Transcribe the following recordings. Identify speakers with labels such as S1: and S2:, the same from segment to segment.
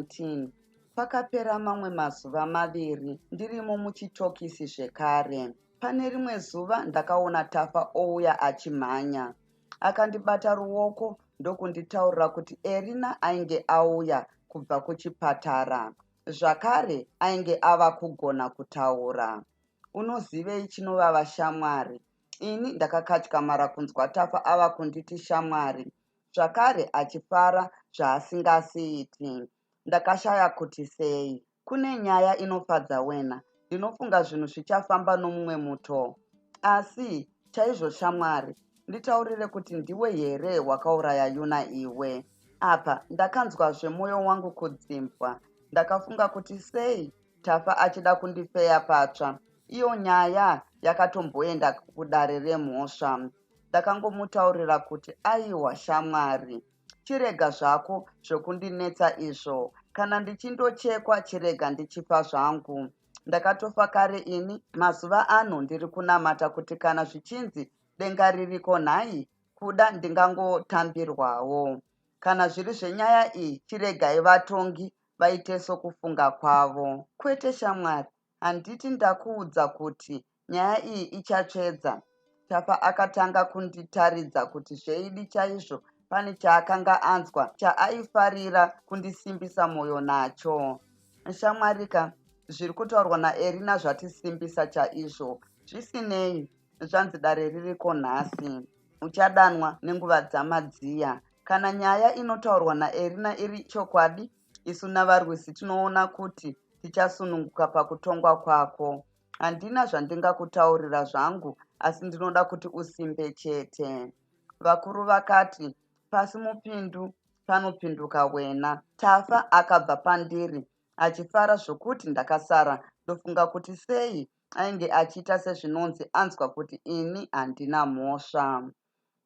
S1: 19. Pakapera mamwe mazuva maviri ndirimo muchitokisi zvekare. Pane rimwe zuva ndakaona Tafa ouya achimhanya. Akandibata ruoko ndokunditaurira kuti Erina ainge auya kubva kuchipatara. Zvakare ainge ava kugona kutaura. Unozivei chinovava shamwari? Ini ndakakatyamara kunzwa Tafa ava kunditi shamwari. Zvakare achifara zvaasingasiiti. Ndakashaya kuti sei. Kune nyaya inofadza wena. Ndinofunga zvinhu zvichafamba nomumwe mutoo. Asi, chaizvo shamwari, nditaurire kuti ndiwe here wakauraya Yuna iwe? Apa ndakanzwazve mwoyo wangu kudzimbwa. Ndakafunga kuti sei Tafa achida kundifeya patsva. Iyo nyaya yakatomboenda kudare remhosva. Ndakangomutaurira kuti aiwa shamwari. Chirega zvako zvekundinetsa izvo. Kana ndichindochekwa chirega ndichifa zvangu. Ndakatofa kare ini. Mazuva ano ndiri kunamata kuti kana zvichinzi denga ririko nhai kuda ndingangotambirwawo. Kana zviri zvenyaya iyi chiregai vatongi vaite sokufunga kwavo. Kwete shamwari, handiti ndakuudza kuti nyaya iyi ichatsvedza? Tafa akatanga kunditaridza kuti zveidi chaizvo pane chaakanga anzwa chaaifarira kundisimbisa mwoyo nacho. Shamwarika, zviri kutaurwa naErina zvatisimbisa chaizvo. Zvisinei, zvanzi dare ririko nhasi. Uchadanwa nenguva dzamadziya. Kana nyaya inotaurwa naErina iri chokwadi, isu navarwisi tinoona kuti tichasununguka pakutongwa kwako. Handina zvandingakutaurira zvangu asi ndinoda kuti usimbe chete. Vakuru vakati, Pasi mupindu panopinduka wena. Tafa akabva pandiri achifara zvokuti ndakasara ndofunga kuti sei ainge achiita sezvinonzi anzwa kuti ini handina mhosva.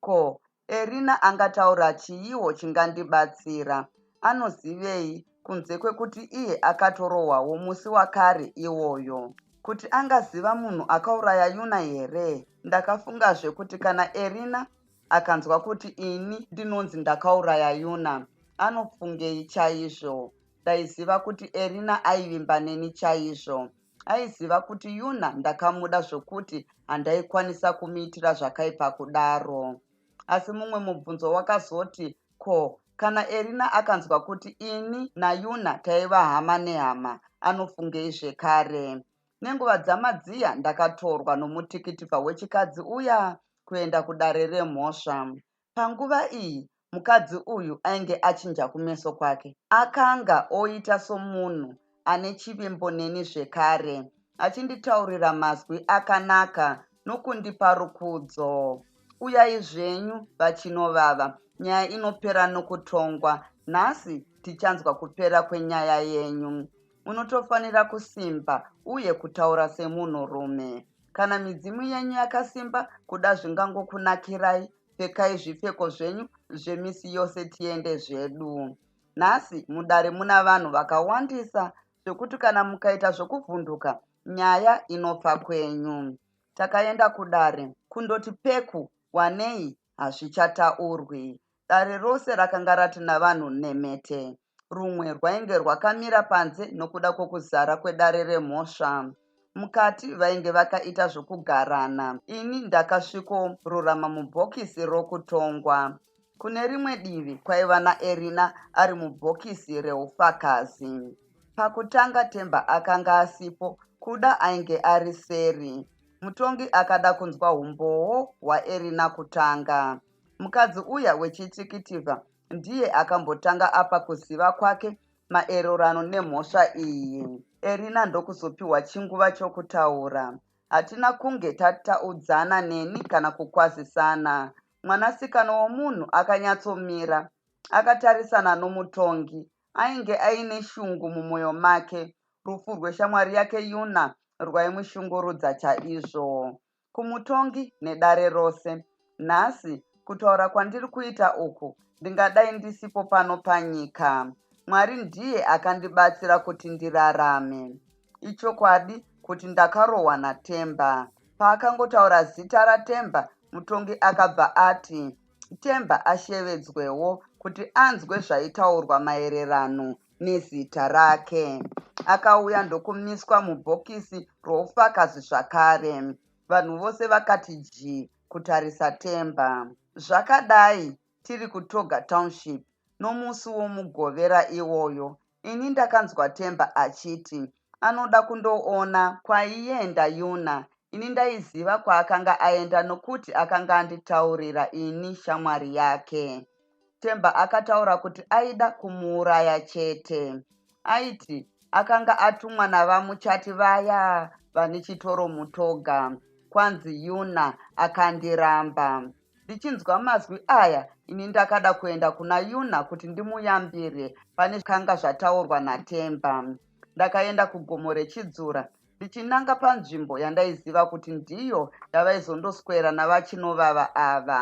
S1: Ko, Erina angataura chiiwo chingandibatsira? Anozivei kunze kwekuti iye akatorohwawo musi wakare iwoyo? Kuti angaziva munhu akauraya Yuna here? Ndakafungazve kuti kana Erina akanzwa kuti ini ndinonzi ndakauraya Yuna, anofungei chaizvo? Ndaiziva kuti Erina aivimba neni chaizvo. Aiziva kuti Yuna ndakamuda zvokuti handaikwanisa kumuitira zvakaipa kudaro. Asi mumwe mubvunzo wakazoti, Ko kana Erina akanzwa kuti ini naYuna taiva hama nehama, anofungei zvekare? Nenguva dzamadziya ndakatorwa nomutikitivha wechikadzi uya kuenda kudare remhosva. Panguva iyi mukadzi uyu ainge achinja kumeso kwake. Akanga oita somunhu ane chivimbo neni zvekare, achinditaurira mazwi akanaka nokundipa rukudzo. Uyai zvenyu VaChinovava, nyaya inopera nokutongwa. Nhasi tichanzwa kupera kwenyaya yenyu. Unotofanira kusimba uye kutaura semunhurume. Kana midzimu yenyu yakasimba, kuda zvingangokunakirai Pfekai zvipfeko zvenyu zvemisi yose tiende zvedu. Nhasi mudare muna vanhu vakawandisa zvekuti kana mukaita zvokuvhunduka nyaya inofa kwenyu. Takaenda kudare kundoti peku wanei hazvichataurwi. Dare rose rakanga rati navanhu nhemete. Rumwe rwainge rwakamira panze nokuda kwokuzara kwedare remhosva. Mukati vainge vakaita zvokugarana. Ini ndakasvikorurama mubhokisi rokutongwa. Kune rimwe divi kwaiva naErina ari mubhokisi reufakazi. Pakutanga Themba akanga asipo, kuda ainge ari seri. Mutongi akada kunzwa humbowo hwaErina kutanga. Mukadzi uya wechitikitivha ndiye akambotanga apa kuziva kwake maererano nemhosva iyi. Erina ndokuzopiwa chinguva chokutaura. Hatina kunge tataudzana neni kana kukwazisana. Mwanasikana womunhu akanyatsomira akatarisana nomutongi. Ainge aine shungu mumwoyo make. Rufu rweshamwari yake Yuna rwaimushungurudza chaizvo. Kumutongi nedare rose. Nhasi, kutaura kwandiri kuita uku, ndingadai ndisipo pano panyika. Mwari ndiye akandibatsira kuti ndirarame. Ichokwadi kuti ndakarohwa naTemba. Paakangotaura zita raTemba, mutongi akabva ati Temba ashevedzwewo kuti anzwe zvaitaurwa maererano nezita rake. Akauya ndokumiswa mubhokisi roufakazi zvakare. Vanhu vose vakati jii kutarisa Themba. Zvakadai, tiri kuToga Township nomusi woMugovera iwoyo, ini ndakanzwa Themba achiti anoda kundoona kwaienda Yuna. Ini ndaiziva kwaakanga aenda nokuti akanga anditaurira ini shamwari yake. Themba akataura kuti aida kumuuraya chete. Aiti akanga atumwa navaMuchati vaya vane chitoro muToga. Kwanzi Yuna akandiramba. Ndichinzwa mazwi aya ini ndakada kuenda kuna Yuna kuti ndimuyambire pane zvakanga zvataurwa naThemba. Ndakaenda kugomo reChidzura ndichinanga panzvimbo yandaiziva kuti ndiyo yavaizondoswera naVaChinovava ava.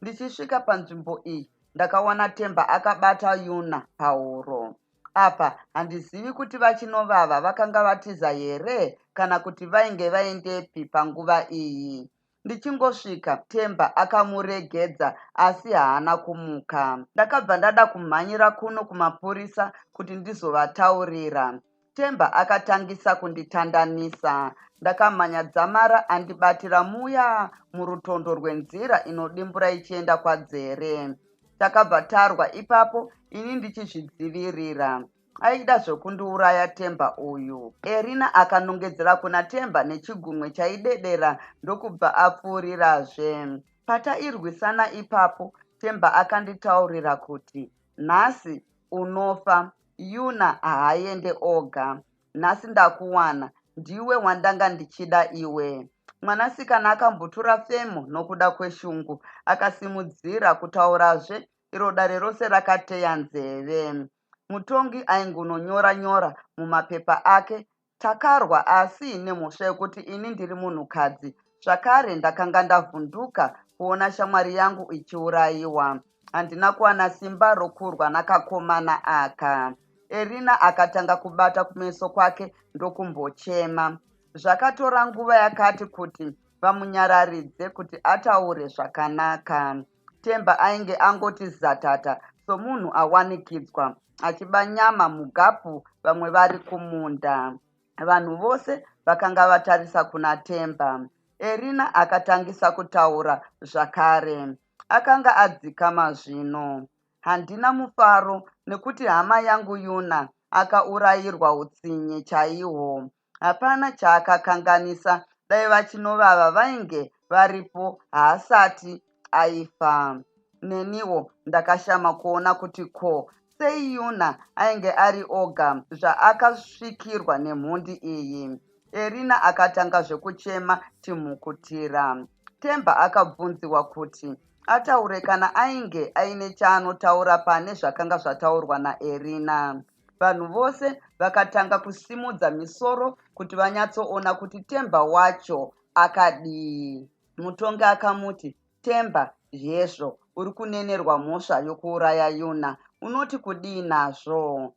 S1: Ndichisvika panzvimbo iyi ndakawana Themba akabata Yuna pahuro. Apa handizivi kuti VaChinovava vakanga vatiza here kana kuti vainge vaendepi panguva iyi. Ndichingosvika, Themba akamuregedza asi haana kumuka. Ndakabva ndada kumhanyira kuno kumapurisa kuti ndizovataurira. Themba akatangisa kunditandanisa. Ndakamhanya dzamara andibatira muya murutondo rwenzira inodimbura ichienda kwaDzere. Takabva tarwa ipapo ini ndichizvidzivirira. Aida zvekundiuraya Themba uyu. Erina akanongedzera kuna Themba nechigunwe chaidedera ndokubva apfuurirazve. Patairwisana ipapo, Themba akanditaurira kuti, Nhasi unofa, Yuna haaende oga. Nhasi ndakuwana, ndiwe wandanga ndichida iwe. Mwanasikana akambotura femo nokuda kweshungu, akasimudzira kutaurazve iro dare rose rakateya nzeve. Mutongi aingunonyora-nyora mumapepa ake. Takarwa asi nemhosva yekuti ini ndiri munhukadzi zvakare ndakanga ndavhunduka kuona shamwari yangu ichiurayiwa. Handina kuwana simba rokurwa nakakomana aka. Erina akatanga kubata kumeso kwake ndokumbochema. Zvakatora nguva yakati kuti vamunyararidze kuti ataure zvakanaka. Themba ainge angoti zatata somunhu awanikidzwa achiba nyama mugapu vamwe vari kumunda. Vanhu vose vakanga vatarisa kuna Themba. Erina akatangisa kutaura zvakare. Akanga adzikama zvino. Handina mufaro nekuti hama yangu Yuna akaurayirwa hutsinye chaihwo. Hapana chaakakanganisa dai VaChinovava vainge varipo haasati aifa. Neniwo ndakashama kuona kuti ko sei Yuna ainge ari oga zvaakasvikirwa nemhondi iyi. Erina akatanga zvekuchema timhukutira. Themba akabvunziwa kuti ataure kana ainge aine chaanotaura pane zvakanga zvataurwa naErina. Vanhu vose vakatanga kusimudza misoro kuti vanyatsoona kuti Themba wacho akadii. Mutongi akamuti, Themba, hezvo, uri kunenerwa mhosva yokuuraya Yuna. Unoti kudii nazvo?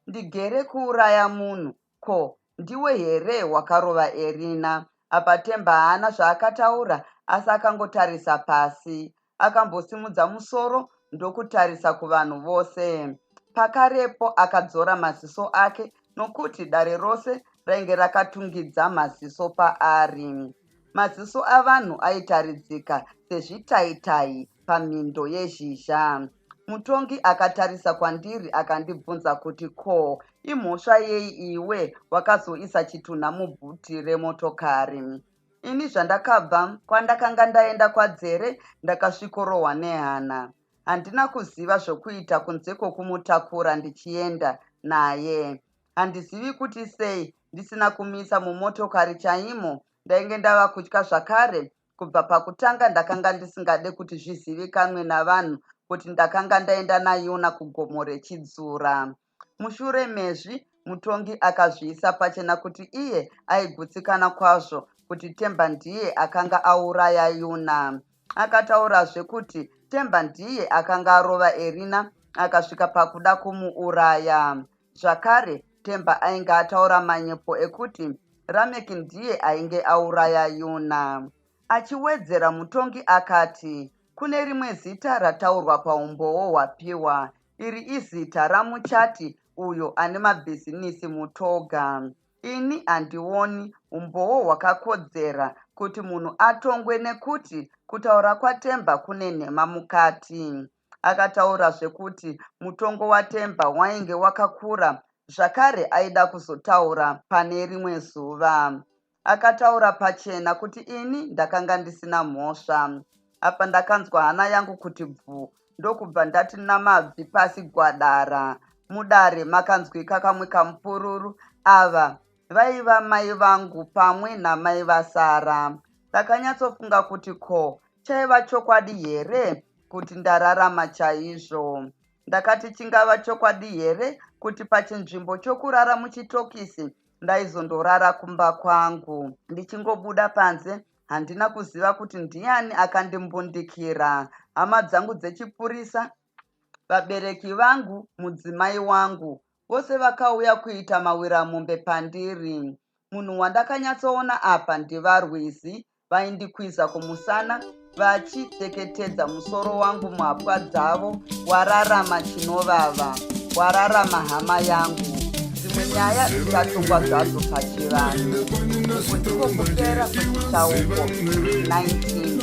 S1: Ndigere kuuraya munhu, ko ndiwe here wakarova Erina? Apa Themba haana zvaakataura asi akangotarisa pasi. Akambosimudza musoro ndokutarisa kuvanhu vose. Pakarepo akadzora maziso ake nokuti dare rose rainge rakatungidza maziso paari. Maziso avanhu aitaridzika sezvitaitai pamhindo yezhizha. Mutongi akatarisa kwandiri akandibvunza kuti ko imhosva yei iwe wakazoisa chitunha mubhuti remotokari. Ini zvandakabva kwandakanga ndaenda kwaDzere ndakasvikorohwa nehana. Handina kuziva zvokuita kunze kwokumutakura ndichienda naye. Handizivi kuti sei ndisina kumuisa mumotokari chaimo, ndainge ndava kutya zvakare. Kubva pakutanga ndakanga ndisingade kuti zvizivikanwe navanhu kuti ndakanga ndaenda naYuna kugomo reChidzura. Mushure mezvi, mutongi akazviisa pachena kuti iye aigutsikana kwazvo kuti Themba ndiye akanga auraya Yuna. Akataurazve kuti Themba ndiye akanga arova Erina akasvika pakuda kumuuraya. Zvakare, Themba ainge ataura manyepo ekuti Rameck ndiye ainge auraya Yuna. Achiwedzera, mutongi akati, Kune rimwe zita rataurwa paumbowo hwapiwa. Iri izita raMuchati uyo ane mabhizinisi muToga. Ini handioni umbowo hwakakodzera kuti munhu atongwe nekuti kutaura kwaTemba kune nhema mukati. Akataurazve kuti mutongo waTemba wainge wakakura zvakare aida kuzotaura pane rimwe zuva. Akataura pachena kuti ini ndakanga ndisina mhosva. Apa ndakanzwa hana yangu kuti bvu ndokubva ndati namabvi pasi gwadara. Mudare makanzwika kamwe kamupururu ava vaiva mai vangu pamwe namai vaSara. Ndakanyatsofunga kuti ko chaiva chokwadi here kuti ndararama chaizvo. Ndakati chingava chokwadi here kuti pachinzvimbo chokurara muchitokisi ndaizondorara kumba kwangu. Ndichingobuda panze handina kuziva kuti ndiani akandimbundikira. Hama dzangu dzechipurisa, vabereki vangu, mudzimai wangu, vose vakauya kuita mawiramombe pandiri. Munhu wandakanyatsoona apa ndiVaRwizi vaindikwiza kumusana vachitseketedza musoro wangu muhapwa dzavo wararama chinovava wararama hama yangu dzimwe nyaya dzichatongwa zvadzo pachivanhu. Uku ndiko kupera kwechitsauko 19.